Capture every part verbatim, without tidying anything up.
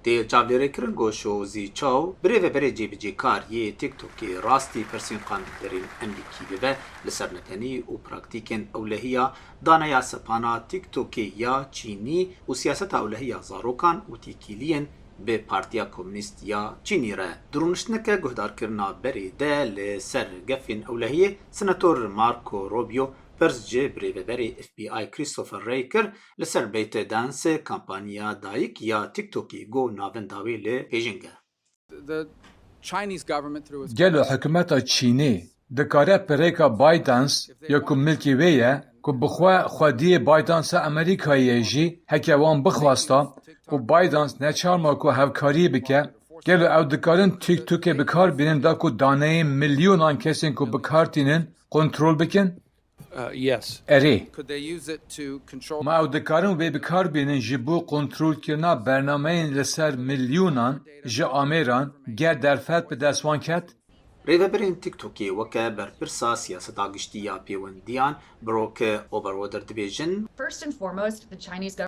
Tê çavdêrêkirin ku Şozî Çaw, birêveberê cêbicêkar yê TikTokê rastî pirsên qandikderên Emerîkî bibe li ser netenî û praktîkên ewlehiya daneya sepana TikTokê ya Çînî û siyaseta ewlehiya zarokan û têkiliyên bi Partiya Komûnîst ya Çînî re. Di rûniştineke guhdarkirina berê de li ser gefên ewlehiyê, Senator Marco Rubio pirs ji birêveberê F B I Christopher Wray kir li ser ByteDance, kampanya dayik ya TikTokê, ku navenda wê li pêjing e. Gelo hikûmeta Çînê dikare bi rêka ByteDance ya ku milkê wê ye, ku bi xwe xwediyê ByteDance-a Amerîkayê ye jî, heke wan bixwesta ku ByteDance neçar ma ku hevkariyê bike, gelo ew dikarin TikTokê bi kar bînin da ku daneyên milyonan kesên ku bi kar tînin kontrol bikin? Erê. Ma ew dikarin wê bi kar bînin ji bo kontrolkirina bernameyên li ser milyonan ji amêran ger derfet bi dest wan ket? Rêveberên TikTokê weke berpirsa siyaseta giştî ya pêwendiyan Brock Overwater dibêjin.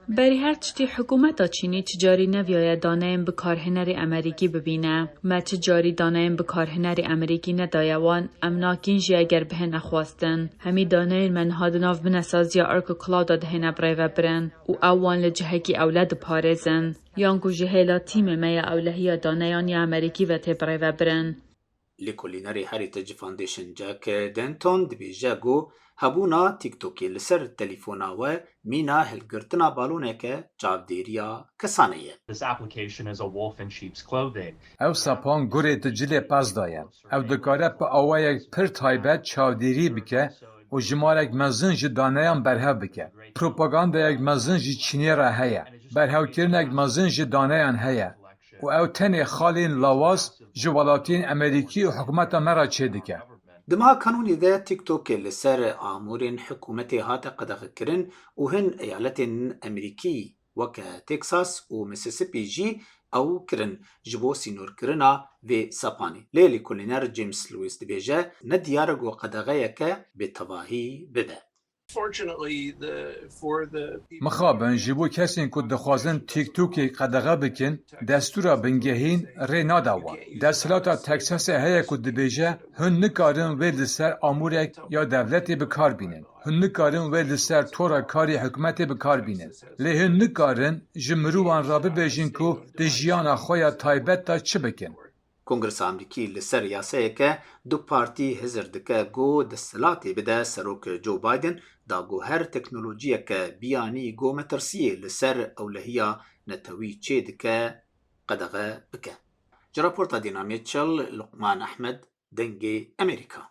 Berî her tiştî hikûmeta Çînî çi carî neviyaye daneyên bikarhênerê Emerîkî bibîne. Me çi carî daneyên bikarhênerê Emerîkî nedaye wan, em nakîn jî eger bihêne xwestin. Hemî daneyên me niha di nav binesaziya Arc Cloud de dihêne birêvebirin û ew wan li cihekî ewle diparêzin. Yan ku ji hêla tîmê me ya ewlehiya daneyan ya Emerîkî ve tê birêvebirin. Lêkolînerê Heritage Foundation Jack Denton dibêje ku hebûna TikTokê li ser telefona we mîna hilgirtina baloneke çavdêriya kesane ye. This application is a wolf in sheep's clothing. Ew sepan gurê di cilê pez de ye. Ew dikare bi awayek pir taybet çavdêrî bike û jimarek mezin ji daneyan berhev bike. Propagandayek mezin ji Çînê re heye. Berhevkirinek mezin ji daneyan heye. Û ew tenê xalên lawaz ji welatiyên Emerîkî û hikûmeta me re çêdike. Di meha kanûnê de TikTok li ser amûrên hikûmetê hate qedexekirin û hin eyaletên Emerîkî weke Texas û Mississippi jî ew kirin ji bo sînorkirina vê sepanê. Lê lêkolîner James Lewis dibêje, ne diyar e ku qedexeyeke bi tevahî bibe. Mixabin ji bo kesên ku dixwazin TikTokê qedexe bikin, destûra bingehîn rê nade wan. Desthilata Texasê heye ku dibêje, hûn nikarin wê li ser amûrek ya dewletê bi kar bînin. Hûn nikarin wê li ser tora karê hikûmetê bi kar bînin. Lê hûn nikarin ji mirovan re bibêjin ku di jiyana xwe ya taybet de çi bikin. Kongresa Amerîkî li ser yasayeke du partî hizir dike ku desthilatê bide Serok Joe Biden, da ku her teknolojiyeke biyanî ku metirsiyê li ser ewlehiya netewî çêdike, qedexe bike. Ji raporta Dina Mitchell, Luqman Ehmed, Dengê Emerîka.